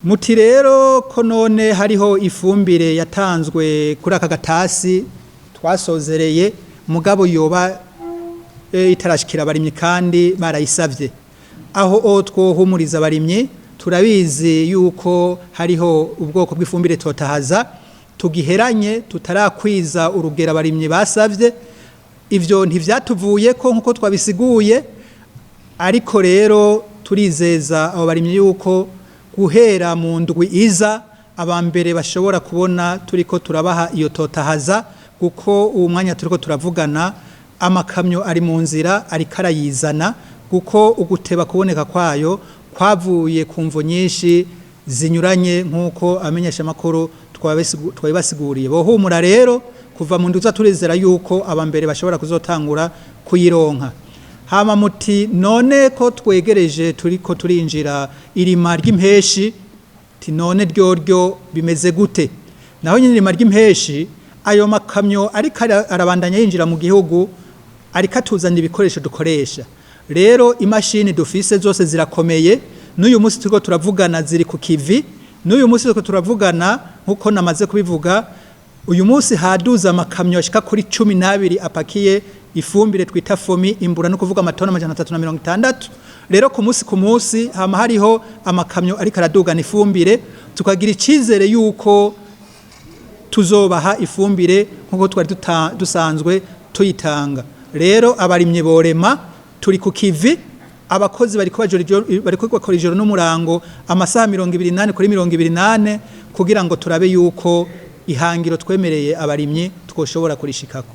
Muti rero ko none hariho ifumbire yatanzwe kuri aka gatasi twasozereye, mugabo yoba itarashikira abarimyi kandi barayisavye. Aho o twohumuriza abarimyi, turabizi yuko hariho ubwoko bw'ifumbire totahaza tugiheranye, tutarakwiza urugero abarimyi basavye. Ivyo ntivyatuvuye ko nkuko twabisiguye, ariko rero turizeza abo barimyi yuko guhera mu ndwi iza abambere bashobora kubona turiko turabaha iyo totahaza, kuko uwo mwanya turiko turavugana amakamyo ari mu nzira ariko arayizana, kuko uguteba kuboneka kwayo kwavuye ku mvo nyinshi zinyuranye nk'uko abamenyeshamakuru twabibasiguriye. Bohumura rero, kuva mu ndwi turizera yuko abambere bashobora kuzotangura kuyironka. Hama muti none ko twegereje, turiko turinjira irima ry'impeshi, ti none ryoryo bimeze gute? Naho nyine irima ry'impeshi, ayo makamyo ariko arabandanya yinjira mu gihugu, ariko atuzanira ibikoresho dukoresha. Rero imashini dufise zose zirakomeye. N'uyu munsi turiko turavugana ziri ku kivi. N'uyu munsi turiko turavugana, nk'uko namaze kubivuga, uyu munsi haduze amakamyo ashika kuri 12 apakiye ifumbire twita FOMI imbura, no kuvuga amatona 360. Rero ku munsi ku munsi hama hariho amakamyo ariko aradugana ifumbire, tukagira icizere yuko tuzobaha ifumbire nk'uko twari dusanzwe tuyitanga. Rero abarimyi borema, turi ku kivi. Abakozi bariko bakora ijoro n'umurango, amasaha 24 kuri 24, kugira ngo turabe yuko ihangiro twemereye abarimyi twoshobora kurishikako.